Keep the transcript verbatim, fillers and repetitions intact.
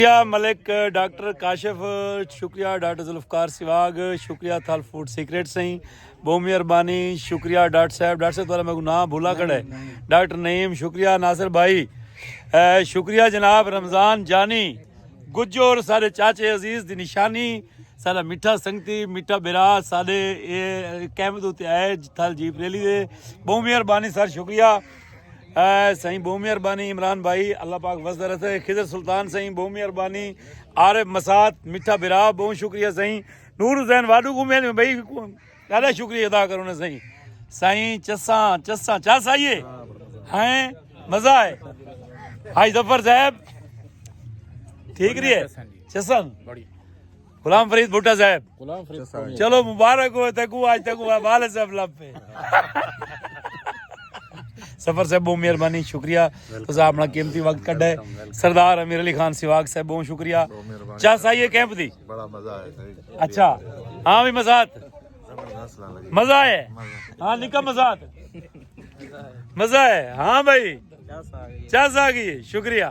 شکریہ ملک ڈاکٹر کاشف، شکریہ ڈاکٹر ذوالفقار سواگ، شکریہ تھل فوڈ سیکرٹ سائیں، بہت مہربانی۔ شکریہ ڈاکٹر صاحب، ڈاکٹر صاحب تھوڑا میرے کو نام بھولا کھڑا ہے۔ ڈاکٹر نعیم، شکریہ ناصر بھائی، اے، شکریہ جناب رمضان جانی گجو اور سارے چاچے عزیز دی نشانی، سارا میٹھا سنگتی، میٹھا برا، سارے اے کیمپ دے اتے آئے تھل جیپ ریلی دے، بہت مہربانی سر، شکریہ۔ اے سائیں بہت مہربانی عمران بھائی، اللہ پاک وسدا رکھے۔ خضر سلطان سائیں بہت مہربانی، عارف مسات میٹھا برا بہت شکریہ سائیں، نور حسین واڈو گھومے نے بھائی، ڈاڈا شکریہ ادا کروں نے سائیں۔ سائیں چساں چساں چس آئیے ہیں، مزہ ہے۔ حاج ظفر صاحب ٹھیک رہیے؟ چسن غلام فرید بھٹہ صاحب، غلام فرید چساں۔ چلو مبارک ہو تیکو، آج تیکو والد صاحب لب پہ۔ سفر صاحب بہت مہربانی، شکریہ، تساں اپنا قیمتی وقت کڈھا ہے۔ سردار امیر علی خان سواگ صاحب بہت شکریہ۔ بہت مہربانی۔ چس آئیے کیمپ دی؟ بڑا مزہ آیا سائیں۔ اچھا، ہاں بھی مزات، زبردست لا لگی۔ مزہ ہے؟ ہاں نکا مزات، مزہ ہے۔ ہاں بھائی، چس آ گئی، شکریہ۔